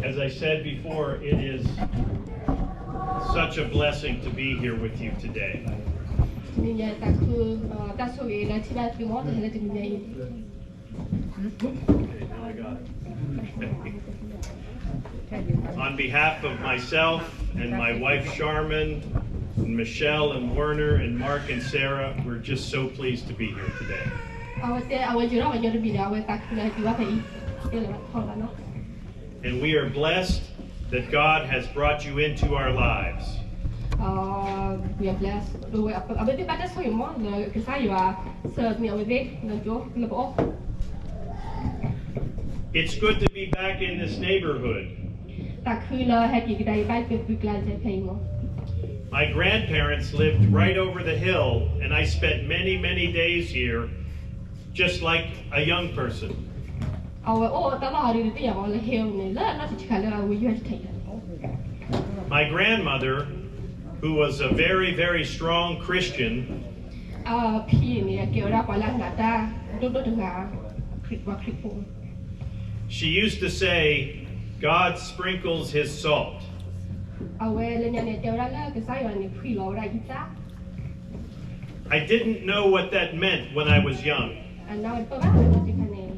As I said before, it is such a blessing to be here with you today. တနံၤညါတၢ်ခု, တၢ်ဆိၣ်ဂ့ၤလၢထံၣ်ဘၣ်သုမ့ၢ် တဟဲလၢတနံၤညါအံၤ On behalf of myself and my wife Charmin, and Michelle and Werner and Mark and Sarah, we're just so pleased to be here today. အဝဲတဲ အဝဲယိၤထီၣ်ပှၤညီတမံၤဒီး အဝဲသးခုလၢဟဲတုၤဘၣ်ဖဲအံၤ တဲလၢၤဘၣ်ထီၣ်လၢၤဘၣ်နီၤ And we are blessed that God has brought you into our lives. We are blessed. အဝဲသ့ၣ်ဘၣ်တၢ်ဆိၣ်ဂ့ၤမ့ၢ် လၢကစၢ်ယွၤ ဆှၢန့ၢ်အဝဲသ့ၣ်လၢကၠိ လၢပအိၣ် It's good to be back in this neighborhood. သးခုလၢဟဲက့ၤကဒါက့ၤဘၣ်က့ၤသုကျါဖဲအံၤမ့ၢ် My grandparents lived right over the hill, and I spent many, many days here, just like a young person. အဝဲအိၣ်တၢ်လီၢ်ဟီဒ်တသ့ၣ်ညါဘၣ် လၢ hill န့ၣ် လၢအနီၢ်ဆံးဆံးခါလၢအဝဲယွၤတထံၣ် My grandmother, who was a very, very strong Christian, အဖံန့ၣ် အကဲဝဲဒၣ်ပှၤလၢအနာ်တၢ်ဒိၣ်ဒိၣ်တဂၤ, ပှၤခရံာ်ဖိ She used to say, God sprinkles his salt. အဝဲလၢညါန့ၣ် တဲဝဲဒၣ်လၢကစၢ်ယွၤန့ၣ် ဖှံလီၤဝဲဒၣ်အံသၣ် I didn't know what that meant when I was young. အနၢ်ဝဲတပၢၢ်ဘၣ် လၢတခါန့ၣ်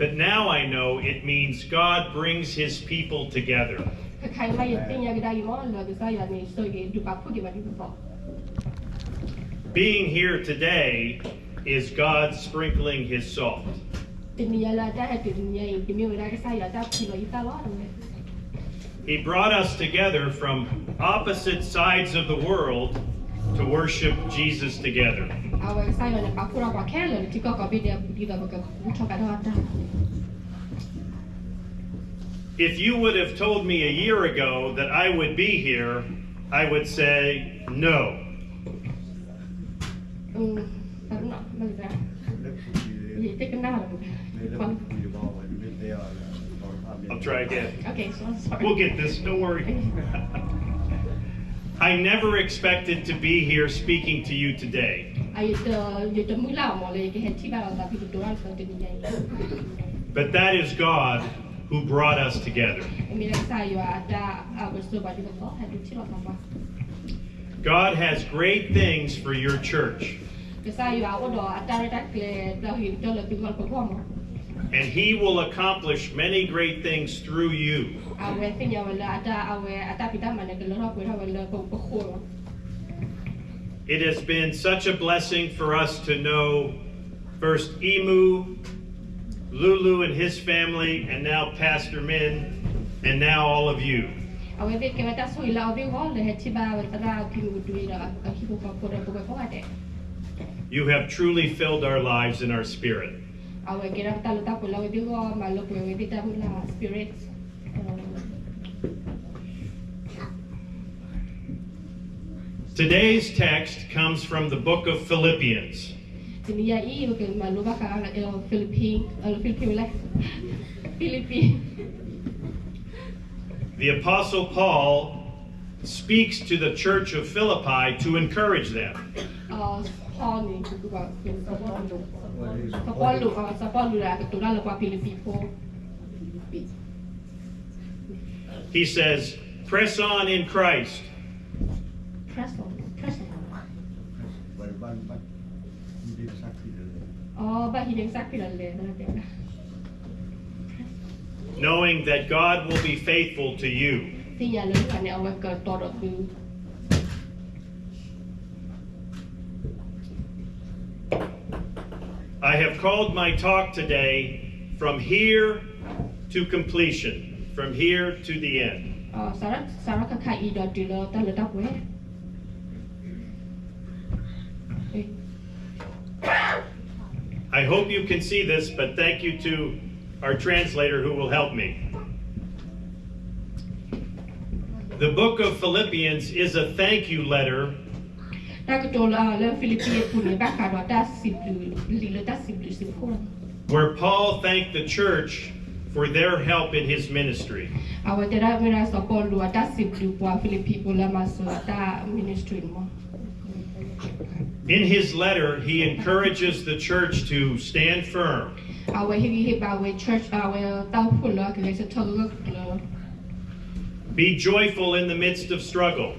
But now I know it means God brings his people together. ခဲခါအံၤမ့ၢ်ယသ့ၣ်ညါကဒါအံၤမ့ၢ် လၢကစၢ်ယွၤန့ၣ် ဆိၣ်ဂ့ၤဒုးပာ်ဖှိၣ်က့ၤပှၤဒ်သိးသိး Being here today is God sprinkling his salt. တနံၤညါလၢအတၢ်ဟဲတုၤတနံၤညါအံၤ ကမ့ၢ်ဝဲဒၣ်ကစၢ်ယွၤတၢ်ဖှံလီၤအံသၣ်လီၤ He brought us together from opposite sides of the world to worship Jesus together. အဝဲကစၢ်ယွၤန့ၣ် ပာ်ဖှိၣ်ထီၣ်ပှၤခဲလၢာ်လၢထံကီၢ်ကိးဘ့ၣ်ဒဲး ဒ်သိးပကဘူၣ်ထီၣ်ဘါထီၣ်တၢ် If you would have told me a year ago that I would be here, I would say no. ယတကနၣ် I'll try again. Okay, so sorry. We'll get this, don't worry. I never expected to be here speaking to you today. ယတမုၢ်လၢ်အီၤမ့ၢ်လၢယကဟဲထံၣ်ဘၣ်လီၤသးဖဲကတိၤတၢ်လၢတနံၤညါအံၤ But that is God who brought us together. မ့ၢ်လၢကစၢ်ယွၤအတၢ်အဝဲစိပှၤဒ်သိးသိး ဟဲဒုးထံၣ်လိာ်သးပှၤ God has great things for your church. ကစၢ်ယွၤအိၣ်ဒီးအတၢ်ရဲၣ်တၢ်ကျဲၤ တၢ်ဂ့ၤကတၢၢ်လၢသုဂီၢ်လၢပဂီၢ်မ့ၢ် And he will accomplish many great things through you. အဝဲသ့ၣ်ညါဝဲလၢအတၢ်အဝဲအတၢ်ဖံးတၢ်မၤန့ၣ် ကလၢထီၣ်ပှဲၤထီၣ်ဝဲလၢပဃိၣ်လီၤ It has been such a blessing for us to know first Emu, Lulu and his family, and now Pastor Min, and now all of you. အဝဲသ့ၣ်ကဲဝဲတၢ်ဆိၣ်ဂ့ၤလၢအဝဲသ့ၣ်အဂီၢ် လၢဟဲထံၣ်ဘၣ်ဝဲသရၣ်ကံမူကဒွံဒီးအဟံၣ်ဖိဃီဖိဒီးပဝဲကိးဂၤဒဲး You have truly filled our lives and our spirit. အဝဲကဲဒၣ်ပတၢ်လၢတၢ်ပှဲၤလၢအဝဲသ့ၣ်အဂီၢ် မၤလၢပှဲၤဝဲသ့ၣ်တၢ်မုၢ်လၢ် spirit. Today's text comes from the book of Philippians. တနံၤညါအံၤ ပကမၤလိဘၣ်ဃး Philippian, Philippian ဝဲလဲၣ် Philippian. The Apostle Paul speaks to the church of Philippi to encourage them. Paul န့ၣ် စီၤပီလူး စီၤပီလူး ကတိၤတၢ်လၢပှၤဖံလံးပံၤဖိ He says, press on in Christ. Press on, press on. ဘၣ်ဟံးန့ၢ်ကစၢ်ခရံာ်လီၤလဲၣ် Knowing that God will be faithful to you. သ့ၣ်ညါလၢယွၤန့ၣ် အဝဲကတီၤဒီးသု I have called my talk today From Here to Completion, From Here to the End. စးထီၣ်ခဲခါအံၤဒီးတုၤလၢတၢ်လၢတၢ်ပှဲၤ I hope you can see this, but thank you to our translator who will help me. The book of Philippians is a thank you letter တၢ်ကတိၤလၢ လၢ Philippian အပူၤန့ၣ် ဘၣ်ဃးဒီးတၢ်စံးဘျုး လံာ်လၢတၢ်စံးဘျုးစံးဖှိၣ် where Paul thanked the church for their help in his ministry. အဝဲတဲဒၣ်မ့ၢ်ဒၣ်စီၤပီလူးအတၢ်စံးဘျုးပှၤ Philippian ဖိလၢအမၤစၢၤအတၢ် ministry န့ၣ်မ့ၢ် In his letter, he encourages the church to stand firm. အဝဲဟ့ၣ်ဂံၢ်ဟ့ၣ်ဘါဝဲ church အဝဲတၢ်အိၣ်ဖှိၣ်လၢအကဂဲၤဆၢထၢၣ်ဂၢၢ်ဂၢၢ်ကျၢၤကျၢၤ Be joyful in the midst of struggle.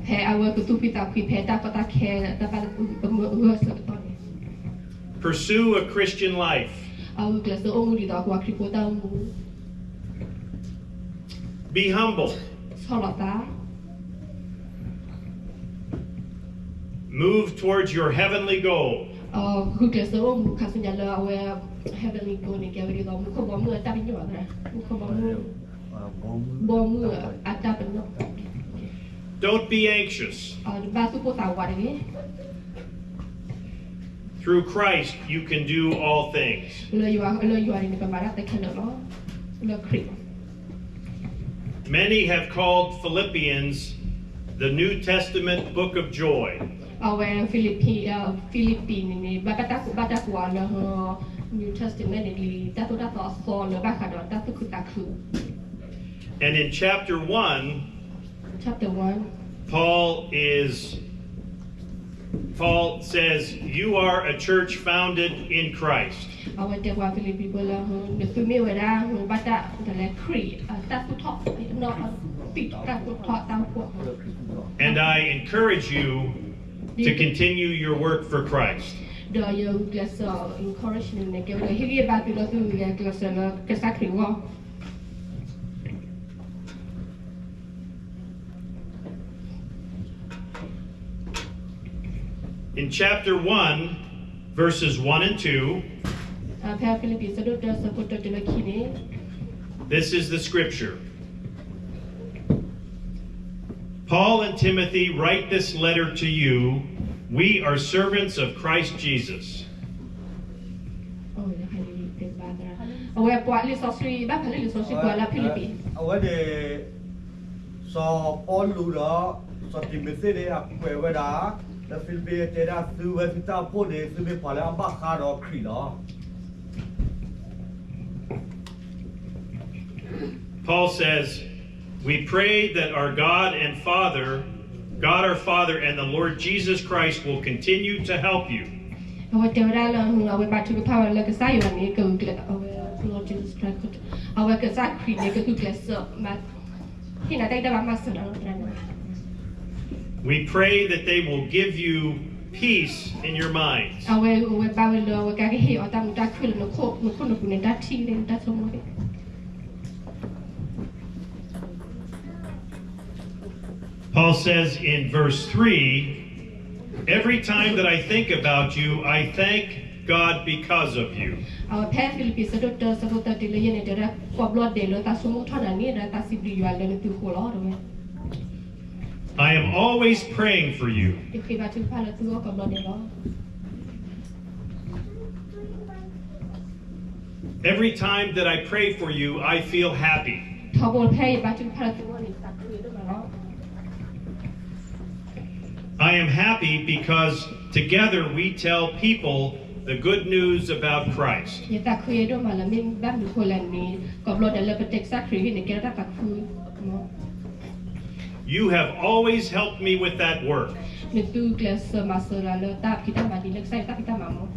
ဖဲအဝဲကသူၣ်ဖှံသးဖှံဖဲတၢ်ကီတၢ်ခဲ တၢ်ဘၣ်ဂၢၢ်ဆၢကတီၢ်န့ၣ် Pursue a Christian life. အဂုာ်ကျဲးစၢးအိၣ်မူဒ်သိးပှၤခရံာ်ဖိတၢ်အိၣ်မူ Be humble. ဆီၣ်လီၤသး Move towards your heavenly goal. ဂုာ်ကျဲးစၢးအိၣ်မူခါဆူညါလၢအဝဲ heavenly goal န့ၣ် ကဲဝဲဒ်သိးမူခိၣ်ဘီမုၢ်အတၢ်ပညိၣ်သရၣ်, မူခိၣ်ဘီမုၢ်, ဘီမုၢ်အတၢ်ပညိၣ်, Don't be anxious. တဘၣ်သူၣ်ပိၢ်သးဝးတဂ့ၤ. Through Christ you can do all things. လၢယွၤ, လၢယွၤန့ၣ် ပမၤတၢ်သ့ခဲလၢာ်လီၤ. လၢခရံာ် Many have called Philippians the New Testament book of joy. အဝဲ Philippi, Philippi န့ၣ်န့ၣ် ဘၣ်တၢ်ကိး, ဘၣ်တၢ်ကိးအီၤလၢ New Testament န့ၣ် လံာ်တၢ်သိၣ်တၢ်သီအသီလၢဘၣ်ဃးဒီးတၢ်သူၣ်ခုသးခု And in chapter one, chapter one, Paul is, Paul says, You are a church founded in Christ. အဝဲတဲပှၤ Philippi ဖိလၢ နသုမ့ၢ်ဝဲဒၣ် ဘၣ်တၢ်ဒ်လဲၣ် ခရံာ်အတၢ်သူၣ်ထီၣ်, တၢ်သူၣ်ထီၣ်တၢ်အိၣ်ဖှိၣ် And I encourage you to continue your work for Christ. ဒီးယဂုာ်ကျဲးစၢး encourage န့ၣ် ကဲဝဲလၢဟ့ၣ်ဂံၢ်ဟ့ၣ်ဘါသုလၢသုဂုာ်ကျဲးစၢးလၢကစၢ်ခရံာ်အဂီၢ် In chapter one, verses one and two, ဖဲဖံလံးပံး ဆၢဒိၣ်တၢ ဆၢဖိတၢတုၤလၢခံန့ၣ် this is the scripture. Paul and Timothy write this letter to you. We are servants of Christ Jesus. အဝဲပှၤလံာ်စီဆှံ ဘၣ်ဖးလၢလံာ်စီဆှံပှၤလၢဖံလံးပံး အဝဲန့ၣ် စီၤပီလူးဒီး စီၤတံၤမသ့းန့ၣ် အကွဲးဝဲဒၣ် လၢဖံလံးပံး တဲဒၣ်သုဝဲသုတၢ်အိၣ်ဖှိၣ်န့ၣ် သုမ့ၢ်ပှၤလၢအဘၣ်ဃးဒီးခရံာ်လီၤ. Paul says, We pray that our God and Father, God our Father and the Lord Jesus Christ will continue to help you. အဝဲတဲဝဲဒၣ်လၢ အဝဲဘါထုကဖၣ်ဝဲလၢကစၢ်ယွၤန့ၣ် ကဂုာ်ကျဲး အဝဲ Lord Jesus Christ အဝဲကစၢ်ခရံာ်န့ၣ် ကဂုာ်ကျဲးစၢး ဟ့ၣ်နၤတၢ်ဂံၢ်တၢ်ဘါမၤစၢၤနၤလီၤ. We pray that they will give you peace in your minds. အဝဲ အဝဲဘါဝဲလၢအဝဲကကဟ့ၣ်အီၤတၢ်မုာ်တၢ်ခုၣ်လၢနခိၣ်နူာ်ပူၤန့ၣ် တၢ်ထံၣ်န့ၣ် တၢ်ဆိကမိၣ်သ့ၣ် Paul says in verse three, Every time that I think about you, I thank God because of you. အဝဲဖဲဖံလံးပံး ဆၢဒိၣ်တၢ ဆၢဖိတၢတုၤလၢယဲၢ်န့ၣ် တဲဝဲဒၣ် ကိးဘျီဒဲးလၢသးဆိကမိၣ်ထီၣ်နၤန့ၣ် ဒီးသးစံးဘျုးယွၤလၢနသုဃိလီၤ တဲဝဲ I am always praying for you. ယဃ့ဘါထုကဖၣ်လၢသုဂီၢ်ကိးဘျီဒဲးလီၤ. Every time that I pray for you, I feel happy. ထီဘိဖဲယဘါထုကဖၣ်လၢသုဂီၢ်န့ၣ် ယသးခုဒိၣ်မးလီၤ. I am happy because together we tell people the good news about Christ. ယသးခုဒိၣ်မးလၢမ့ၢ်ဘၣ်မနုၤဃိလဲၣ်န့ၣ် ကိးဘျီဒဲးလၢပတဲကစၢ်ခရံာ်အဂ့ၢ်န့ၣ် ကဲထီၣ်တၢ်သးခု You have always helped me with that work. နသုကျဲးစၢးမၤစၢၤယၤလၢတၢ်ဖံးတၢ်မၤဒ်လၢကစၢ်ယွၤတၢ်ဖံးတၢ်မၤမ့ၢ်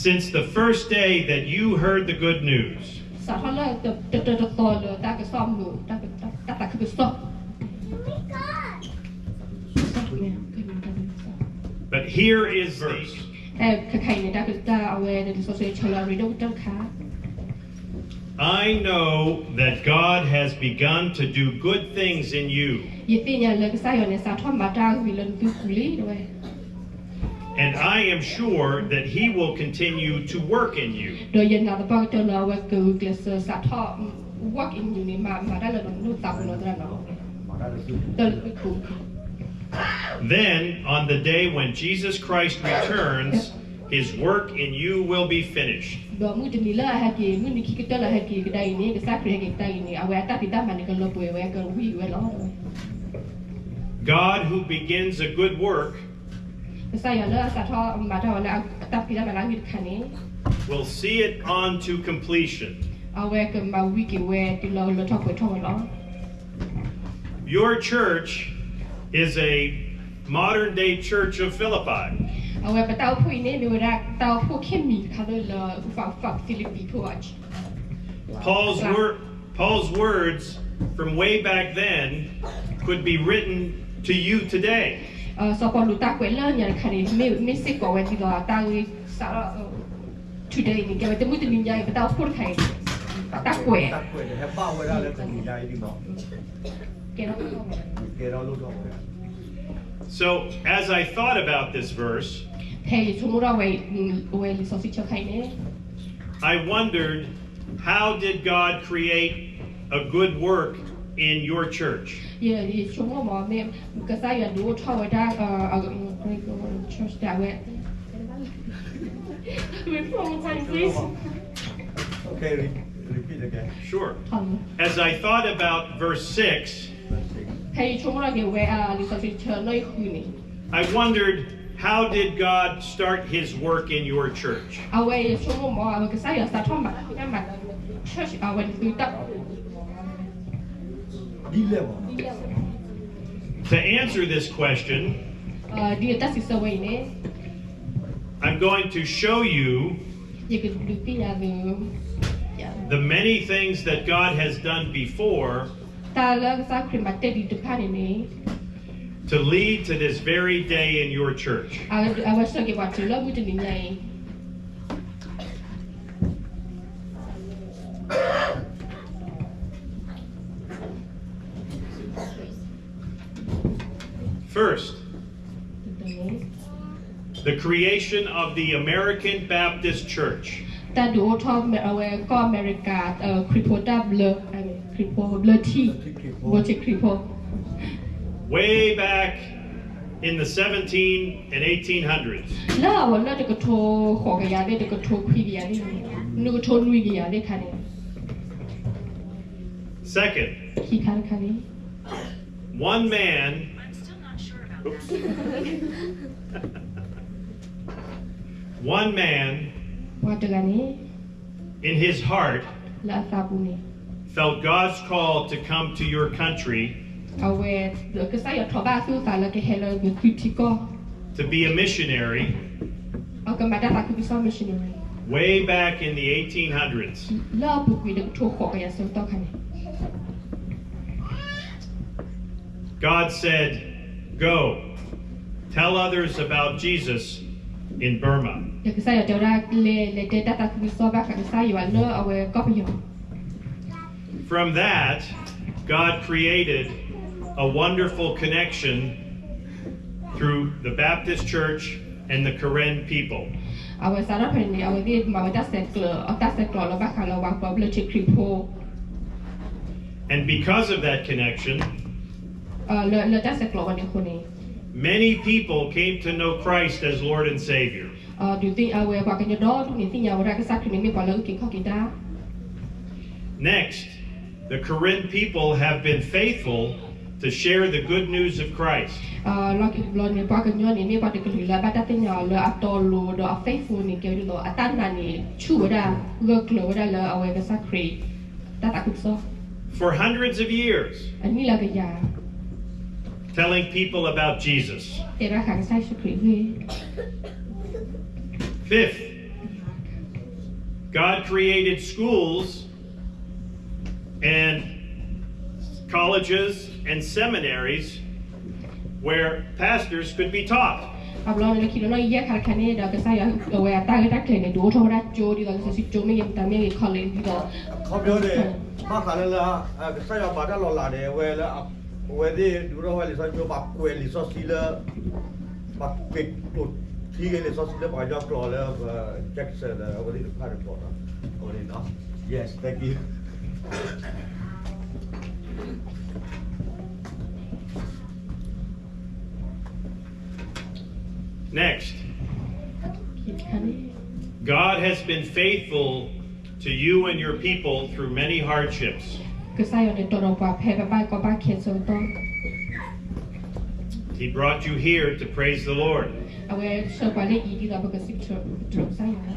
Since the first day that you heard the good news. စးထီၣ်လၢတၢတသီလၢတၢ်ကစီၣ်မုာ် တၢ်သးခုကစီၣ် But here is the verse. ခဲခါအံၤန့ၣ် တၢ်ကတၢၢ်အဝဲန့ၣ် လံာ်စီဆှံဆၢလၢအရ့ဒိၣ်ကတၢၢ်တခါ I know that God has begun to do good things in you. ယသ့ၣ်ညါလၢကစၢ်ယွၤန့ၣ် စးထီၣ်မၤတၢ်ဂ့ၤလၢနသုပူၤလံ တဲဝဲ And I am sure that He will continue to work in you. ဒီးယနာ်သပှၢ်ကတၢၢ်လၢအဝဲကဂုာ်ကျဲးစၢးစးထီၣ် work in you န့ၣ် မၤ, မၤတၢ်လၢနသးပူၤလီၤသရၣ်နီၤ Then, on the day when Jesus Christ returns, His work in you will be finished. ဒီးမုၢ်တနံၤလၢအဟဲက့ၤ မုၢ်နံၤခံကတၢၢ်လၢအဟဲက့ၤကဒါအံၤန့ၣ် ကစၢ်ခရံာ်ဟဲက့ၤကဒါအံၤန့ၣ် အဝဲအတၢ်ဖံးတၢ်မၤန့ၣ် ကလၢပှဲၤဝဲ ကဝံၤဝဲလီၤ God who begins a good workကစၢ်ယွၤလၢအစးထီၣ်မၤတၢ်ဝဲလၢအတၢ်ဖံးတၢ်မၤလၢအဂ့ၢ်တခါန့ၣ် will see it on to completion. အဝဲကမၤဝံၤက့ၤဝဲတုၤလၢလၢထီၣ်ပှဲၤထီၣ်ဝဲလီၤ Your church is a modern day church of Philippi. အဝဲပတၢ်အိၣ်ဖှိၣ်အံၤန့ၣ် မ့ၢ်ဝဲဒၣ်တၢ်အိၣ်ဖှိၣ်ခံမံၤတခါလၢ လၢ Philippi ဖိ Paul's wor- Paul's words from way back then could be written to you today. စီၤပီလူးတၢ်ကွဲးလၢညါတခါန့ၣ် မ့ၢ်စ့ၢ်ကီးဝဲဒ်သိးတၢ်ဂ့ၢ်စးထီၣ် today န့ၣ် ကဲဝဲတမုၢ်တနံၤညါအံၤ ပတၢ်အိၣ်ဖှိၣ်တခါအံၤ တၢ်ကွဲး So, as I thought about this verse, ဖဲယဆိကမိၣ်ထီၣ်ဝဲ ဝဲလံာ်စီဆှံဆၢခါအံၤန့ၣ် I wondered, how did God create a good work in your church? ယဆိကမိၣ်မ့ၢ် ကစၢ်ယွၤဒုးအိၣ်ထီၣ်ဝဲဒၣ် church ဒၣ်ဝဲ Wait for a time, please. Okay, re- repeat again. Sure. As I thought about verse six, ဖဲယဆိကမိၣ်ထီၣ်က့ၤဝဲ လံာ်စီဆှံဆၢနီၣ်ဃုန့ၣ် I wondered, how did God start his work in your church? အဝဲယဆိကမိၣ်မ့ၢ် အဝဲကစၢ်ယွၤစးထီၣ်မၤ church အဝဲန့ၣ်သုတၢ် To answer this question, ဒ်အတၢ်စံးဆၢဝဲအံၤန့ၣ် I'm going to show you ယကဒုးသ့ၣ်ညါသု the many things that God has done before တၢ်လၢကစၢ်ခရံာ်မၤတ့ၢ်ဒံးတဖၣ်န့ၣ်န့ၣ် to lead to this very day in your church. အဝဲဆှၢက့ၤပှၤတုၤလၢမုၢ်တနံၤညါအံၤ First, the creation of the American Baptist Church. တၢ်ဒုးအိၣ်ထီၣ်ဝဲကီၢ်အမဲရကၤ ခရံာ်ဖိတၢ်ဘျၢ ခရံာ်ဖိဘျၢထံ ဘျၢထံခရံာ်ဖိ Way back in the seventeen and eighteen hundreds. လၢအဝဲလၢတကထိဃိးကယၤသ့ၣ် တကထိခွံကယၤသ့ၣ် နွံကထိနွံကယၤသ့ၣ်တခါန့ၣ် Second, ခံခါတခါန့ၣ် one man, oops. One man ပှၤတဂၤန့ၣ် in his heart လၢအသးပူၤန့ၣ် felt God's call to come to your country အဝဲ ကစၢ်ယွၤထိးဘၣ်အသူၣ်အသးလၢကဟဲလၢနသုထံကီၢ် to be a missionary အကမၤတၢ်သးခုကစီၣ် missionary way back in the eighteen hundreds. လၢအပူၤကွံာ်တကထိဃိးကယၤဆၢကတီၢ်ခါန့ၣ် God said, go, tell others about Jesus in Burma. ကစၢ်ယွၤတဲဝဲဒၣ် လဲၤ လဲၤတဲတၢ်သးခုကစီၣ်ဘၣ်ဃးကစၢ်ယွၤ လၢအဝဲကီၢ်ပယီၤ From that, God created a wonderful connection through the Baptist Church and the Karen people. အဝဲစးထီၣ်ဖဲန့ၣ် အဝဲသ့ၣ်မၤဝဲတၢ်ဆဲးကျိး တၢ်ဆဲးကျိးလၢဘၣ်ဃးလၢပှၤဘျၢထံခရံာ်ဖိ And because of that connection, လၢတၢ်ဆဲးကျိးဝဲန့ၣ်အဃိန့ၣ် many people came to know Christ as Lord and Savior. ဒုးသ့ၣ်ညါဝဲ ပှၤကညီဒီဒူၣ်န့ၣ် သ့ၣ်ညါဝဲဒၣ်ကစၢ်ခရံာ်န့ၣ်မ့ၢ်ပှၤလၢအုၣ်က့ၤခီၣ်က့ၤတၢ် Next, the Karen people have been faithful to share the good news of Christ. လီၤက့ၤတဘျီန့ၣ် ပှၤကညီန့ၣ် မ့ၢ်ပှၤတကလုာ်လၢအဘၣ်တၢ်သ့ၣ်ညါအီၤလၢအတီအလိၤ ဒီးအ faithful န့ၣ် ကဲဝဲဒ်သိး အတၢ်နာ်န့ၣ် ဆူၣ်ဝဲဒၣ် ဂၢၢ်ကျၢၤဝဲဒၣ်လၢအဝဲကစၢ်ခရံာ် တၢ်သးခုကစီၣ် For hundreds of years, အနံၣ်လၢကယၤ telling people about Jesus. တဲဘၣ်ဃးကစၢ်ယ့ၣ်ၡူးခရံာ်အဂ့ၢ် Fifth, God created schools and colleges and seminaries where pastors could be taught. အဘျီလၢခံလၢနီၣ်ဂံၢ်ယဲၢ်ခါတခါန့ၣ် ဒီးကစၢ်ယွၤအဝဲအတၢ်ဂ့ၢ်တၢ်ကျိၤန့ၣ် ဒုးအိၣ်ထီၣ်ဝဲဒၣ်ကၠိဒ်သိးလံာ်စီဆှံကၠိမ့ၢ်ဂ့ၤ မတၤမ့ၢ်ဂ့ၤ college ဒ်သိး ခီဖျိန့ၣ် ဘၣ်ဃးလၢလၢ ကစၢ်ယွၤမၤတၢ်လီၤလးန့ၣ် အဝဲလၢ အဝဲသ့ၣ်ဒုးအိၣ်ထီၣ်ဝဲလံာ်စီဆှံကၠိ ပှၤကွဲးလံာ်စီဆှံလၢ ပှၤကွဲးကျိးထံက့ၤလံာ်စီဆှံလၢပှၤကညီကျိာ်လၢ Jackson လၢအဝဲသ့ၣ်တဖၣ်န့ၣ် အဝဲန့ၣ် yes, thank you. Next, God has been faithful to you and your people through many hardships. ကစၢ်ယွၤန့ၣ် တီၤဒီးပှၤဖဲပဘၣ်ကီဘၣ်ခဲအဆၢကတီၢ် He brought you here to praise the Lord. အဝဲဆှၢပှၤလၢအံၤဒ်သိးပကစံးထီၣ်ပတြၢၤကစၢ်ယွၤ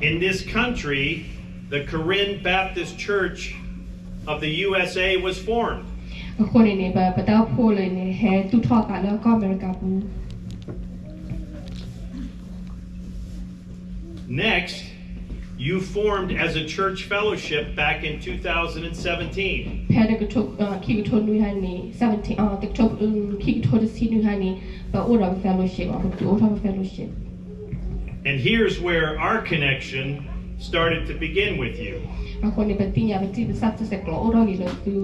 In this country, the Karen Baptist Church of the U S A was formed. အဃိန့ၣ်န့ၣ် ပတၢ်အိၣ်ဖှိၣ်လၢန့ၣ် ဟဲသူၣ်ထီၣ်သးလၢကီၢ်အမဲရကၤပူၤ Next, you formed as a church fellowship back in two thousand seventeen. ဖဲတကထိ ခံကထိနွံဟါန့ၣ် seventeen တကထိ ခံကထိတဆံနွံဟါန့ၣ် ပအိၣ်ဒီးပ fellowship ပကအိၣ်ထီၣ်ပ fellowship. And here's where our connection started to begin with you. အဃိန့ၣ် ပသ့ၣ်ညါပတံၢ်ပသးတစဲးကျိးအိၣ်ထီၣ်က့ၤလၢသု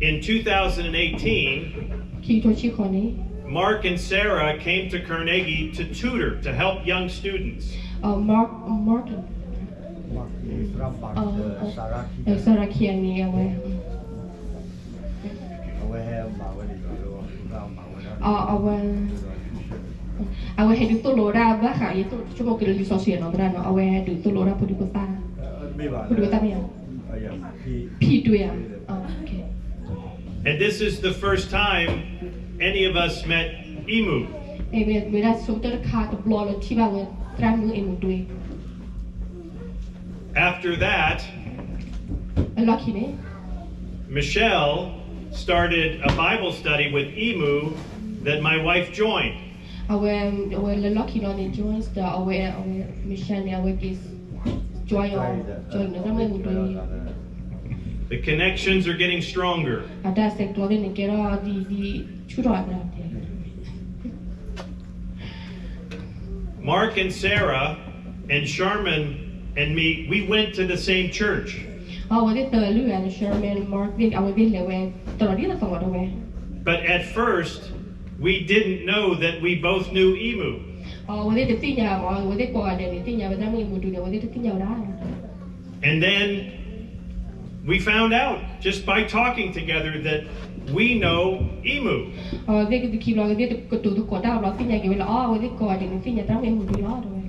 In two thousand eighteen, ခံကထိခံဆံဃိးန့ၣ် Mark and Sarah came to Carnegie to tutor, to help young students. Mark, Mark, Sarah ခံဂၤန့ၣ် အဝဲ အဝဲ အဝဲဟဲဒုးသိၣ်လိဝဲဒၣ်ဘၣ်ဃး ယဆိကမိၣ်က့ၤလၢလံာ်စီဆှံနီၤ သရၣ်နီၤ အဝဲဟဲဒုးသိၣ်လိဝဲဒၣ်ဖိဒံဖိသၣ်, ဖိဒံဖိသၣ်မ့ၢ်ဧါ, ဖံတွ့ဧါ, And this is the first time any of us met Imu. မ့ၢ်ဒၣ်ဆိကတၢၢ်တခါ တဘျီလၢထံၣ်ဘၣ်ဝဲ သရၣ်မုၣ် Imu တွ့ After that, အလီၢ်ခံန့ၣ် Michelle started a Bible study with Imu that my wife joined. အဝဲ အဝဲလၢလီၢ်ခံလီၤန့ၣ် Joyce ဒီးအဝဲ အဝဲ Michelle န့ၣ် အဝဲက့ၤ join အီၤ join လၢသရၣ်မုၣ် Imu တွ့ The connections are getting stronger. အတၢ်ဆဲးကျိးသ့ၣ်န့ၣ် ကဲထီၣ်ဒ် ဒ်ဆူၣ်ထီၣ်အသး Mark and Sarah and Sherman and me, we went to the same church. အဝဲသ့ၣ်သၢဂၤ Sherman, Mark သ့ၣ် အဝဲသ့ၣ်လဲၤဝဲ တရီးဒ်သိးသိးဒီးဝဲ But at first, we didn't know that we both knew Imu. အဝဲသ့ၣ်တသ့ၣ်ညါဘၣ် အဝဲသ့ၣ်ကိးဂၤဒဲးန့ၣ် သ့ၣ်ညါဝဲသရၣ်မုၣ် Imu ဒုးန့ၣ် အဝဲသ့ၣ်တသ့ၣ်ညါဝဲဒၣ် And then we found out just by talking together that we know Imu. အဝဲသ့ၣ်ကသံခံဘျီ အဝဲသ့ၣ်ကတိၤသကိးတၢ်ဘျီ သ့ၣ်ညါက့ၤဝဲလၢ အီ အဝဲသ့ၣ်ကိးဂၤဒဲးန့ၣ် သ့ၣ်ညါသရၣ်မုၣ် Imu ဒုးလီၤ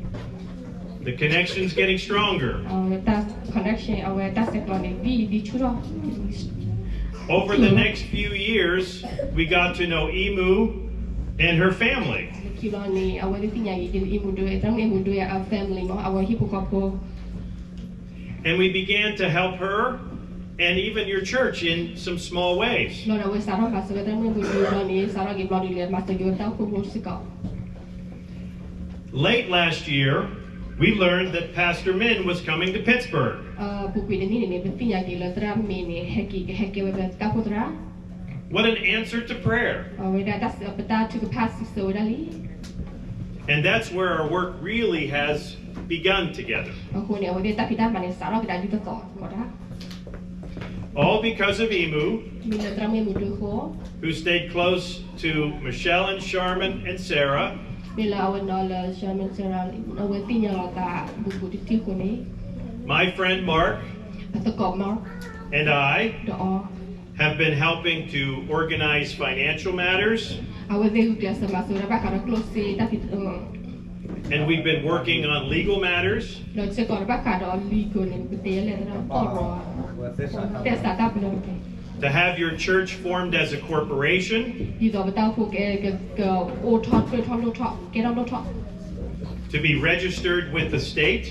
The connection's getting stronger. အဝဲတၢ် connection အဝဲတၢ်ဆဲးကျိးန့ၣ် ဒ် ဒ်ဆူၣ်ထီၣ် Over the next few years, we got to know Imu and her family. လၢခံဘျီန့ၣ် အဝဲသ့ၣ်သ့ၣ်ညါက့ၤ Imu ဒုး သရၣ်မုၣ် Imu ဒုးအ family မ့ၢ် အဝဲဟံၣ်ဖိဃီဖိ And we began to help her and even your church in some small ways. လီၤဒီးအဝဲစးထီၣ်မၤစၢၤဝဲသရၣ်မုၣ် Imu ဒုးဘျီန့ၣ် စးထီၣ်က့ၤဘျီဒုးလဲၤမၤစၢၤက့ၤဝဲတၢ်အိၣ်ဖှိၣ်ဖိစ့ၢ်ကီး Late last year, we learned that Pastor Min was coming to Pittsburgh. ပူၤကွံာ်တနံၣ်န့ၣ်န့ၣ် ပသ့ၣ်ညါက့ၤလၢသရၣ်မ့ၢ်န့ၣ် ဟဲက့ၤ ဟဲကဲဝဲလၢတၢ်အိၣ်ဖှိၣ်သရၣ် What an answer to prayer. အဝဲဒၣ်တၢ် ပတၢ်ထုကဖၣ်စံးဆၢဝဲဒၣ်လံ And that's where our work really has begun together. အဃိန့ၣ် အဝဲသ့ၣ်တၢ်ဖံးတၢ်မၤန့ၣ် စးထီၣ်ကဒါဒ်သိးသိးမ့ၢ်ဒၣ် All because of Imu, မ့ၢ်လၢသရၣ်မုၣ် Imu ဒုးအဃိ who stayed close to Michelle and Sherman and Sarah, မ့ၢ်လၢအဝဲနီၤလၢ Sherman Sarah အဝဲသ့ၣ်ညါလီၤသးဘူးဘူးတံၢ်တံၢ်အဃိန့ၣ် my friend Mark အသကိး Mark and I ဒီးအီၤ have been helping to organize financial matters. အဝဲသ့ၣ်ဂုာ်ကျဲးစၢးမၤစၢၤဝဲဒၣ်ဘၣ်ဃးဒီးကျိၣ်စ့တၢ်ဖံး And we've been working on legal matters ဒီးစ့ၢ်ကီးဘၣ်ဃးဒီး legal န့ၣ် ပတဲလဲၣ်သရၣ်ကီၢ်ရီ သဲစးတၢ်ဘျၢ to have your church formed as a corporation, ဒ်သိးပတၢ်အိၣ်ဖှိၣ်က ကအိၣ်ထီၣ် ကထီၣ်လိၣ်ထီၣ် ကဲထီၣ်လိၣ်ထီၣ် to be registered with the state,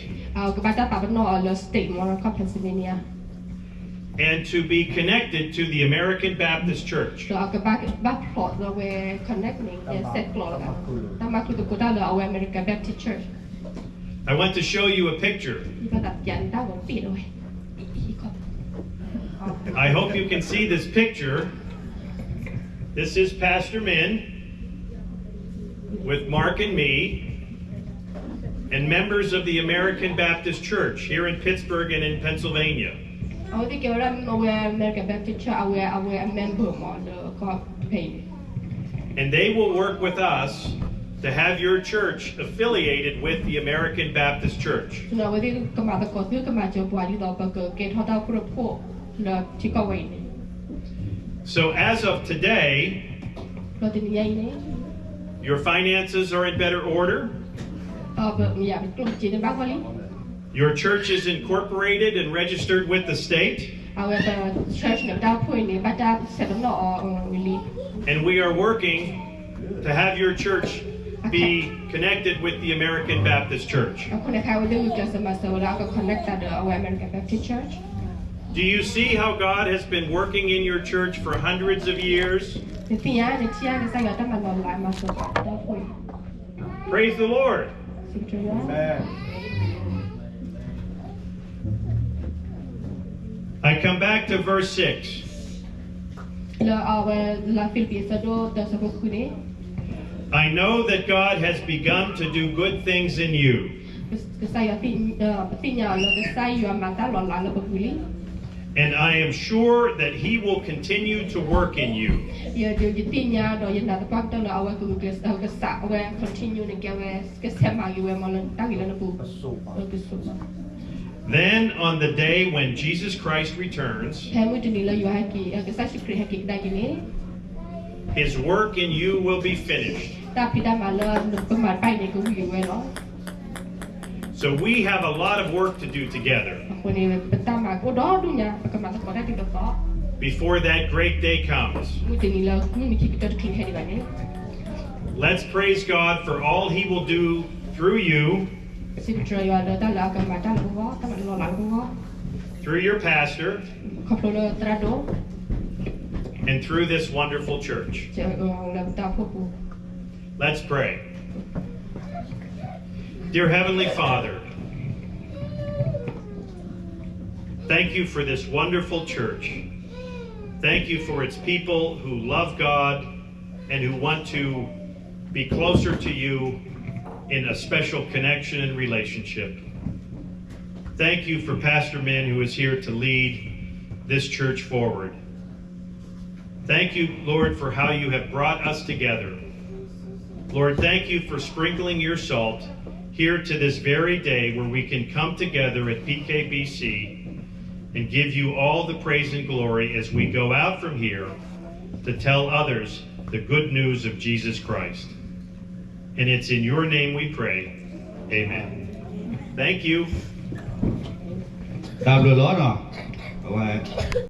ကဘၣ်တၢ်ပာ်ပနီၣ်အီၤလၢ state မ့ၢ် ကီၢ် Pennsylvania and to be connected to the American Baptist Church. ဒီးအကဘၣ် ဘၣ်ဖျိးလၢအဝဲ connect န့ၣ် ကဆဲးကျိးလီၤ တၢ်မၤဃုာ်သကိးတၢ်လၢအဝဲ American Baptist Church. I want to show you a picture. ယဘၣ်သးပျးန့ၢ်တၢ်ဂီၤပ့ၣ်လီၤဝဲ I hope you can see this picture. This is Pastor Min with Mark and me and members of the American Baptist Church here in Pittsburgh and in Pennsylvania. အဝဲသ့ၣ်ကဲဝဲဒၣ် အဝဲ American Baptist Church အဝဲ အဝဲအ member မ့ၢ်လၢကီၢ် Pennsylvania And they will work with us to have your church affiliated with the American Baptist Church. အဝဲသ့ၣ်ကမၤသကိးသု ကမၤစၢၤပှၤဒ်သိး ပကကဲထီၣ်တၢ်အိၣ်ဖှိၣ်ဖိလၢထံကီၢ်ဝဲအံၤန့ၣ် So as of today, လီၤတနံၤညါအံၤန့ၣ် your finances are in better order. ပမ့ၢ်ယၤ ပကျိၣ်ပစ့န့ၣ်ဘၣ်ဂီၢ်လံ Your church is incorporated and registered with the state. အဝဲပ church န့ၣ် ပတၢ်အိၣ်ဖှိၣ်အံၤန့ၣ် ဘၣ်တၢ်ဆဲးပနီၣ်အီၤဝံၤလံ And we are working to have your church be connected with the American Baptist Church. အဃိန့ၣ် ခဲအံၤအဝဲသ့ၣ်ဂုာ်ကျဲးစၢးမၤစၢၤဝဲဒၣ် အက connect သးဒီးအဝဲ American Baptist Church. Do you see how God has been working in your church for hundreds of years? နသ့ၣ်ညါ နထံၣ်ဧါ ကစၢ်ယွၤတၢ်မၤလီၤလး မၤစၢၤပှၤတၢ်အိၣ်ဖှိၣ်အံၤ Praise the Lord. I come back to verse six. လၢအဝဲလၢဖံလံးပံးအဆၢဒိၣ်တၢ အဆၢဖိဃုန့ၣ်, I know that God has begun to do good things in you. ကစၢ်ယွၤ, ပသ့ၣ်ညါအီၤလၢကစၢ်ယွၤမၤတၢ်လီၤလးလၢပပူၤလံ. And I am sure that he will continue to work in you. ယသ့ၣ်ညါဒီးယနာ်သပှၢ်ကတၢၢ်လၢအဝဲကဂုာ်ကျဲးစၢး ကစၢ်အဝဲ continue န့ၣ်ကဲဝဲ ကဆဲးမၤဂ့ၤဝဲမးလၢတၢ်ဂ့ၤလၢနပူၤ Then on the day when Jesus Christ returns, ဖဲမုၢ်တနံၤလၢယွၤဟဲက့ၤ, ကစၢ်ယ့ၣ်ၡူးခရံာ်ဟဲက့ၤကဒါက့ၤန့ၣ်, his work in you will be finished. တၢ်ဖံးတၢ်မၤလၢပမၤတဖၣ်အံၤန့ၣ် ကဝံၤဝဲလီၤ. So we have a lot of work to do together အဃိန့ၣ် ပတၢ်မၤကအိၣ်ဒီဒူၣ်ညါ ပကမၤသကိးတၢ်ဒ်သိးသိး before that great day comes. မုၢ်တနံၤလၢမုၢ်နံၤခံကတၢၢ်တချုးဟဲဒံးဘၣ်န့ၣ်, Let's praise God for all he will do through you, စံးထီၣ်ပတြၢၤယွၤလၢတၢ်လၢအကမၤတၢ်လၢပဂီၢ်, တၢ်မၤလီၤလးလၢပဂီၢ်, through your pastor, ခီဖျိလၢသရၣ်ဒိၣ်, and through this wonderful church. လၢပတၢ်အိၣ်ဖှိၣ်ပူၤ. Let's pray. Dear Heavenly Father, thank you for this wonderful church. Thank you for its people who love God and who want to be closer to you in a special connection and relationship. Thank you for Pastor Min, who is here to lead this church forward. Thank you, Lord, for how you have brought us together. Lord, thank you for sprinkling your salt here to this very day where we can come together at P K B C and give you all the praise and glory as we go out from here to tell others the good news of Jesus Christ. And it's in your name we pray. Amen. Thank you. တၢ်ဘျုးလီၤနီၤ, အဝဲ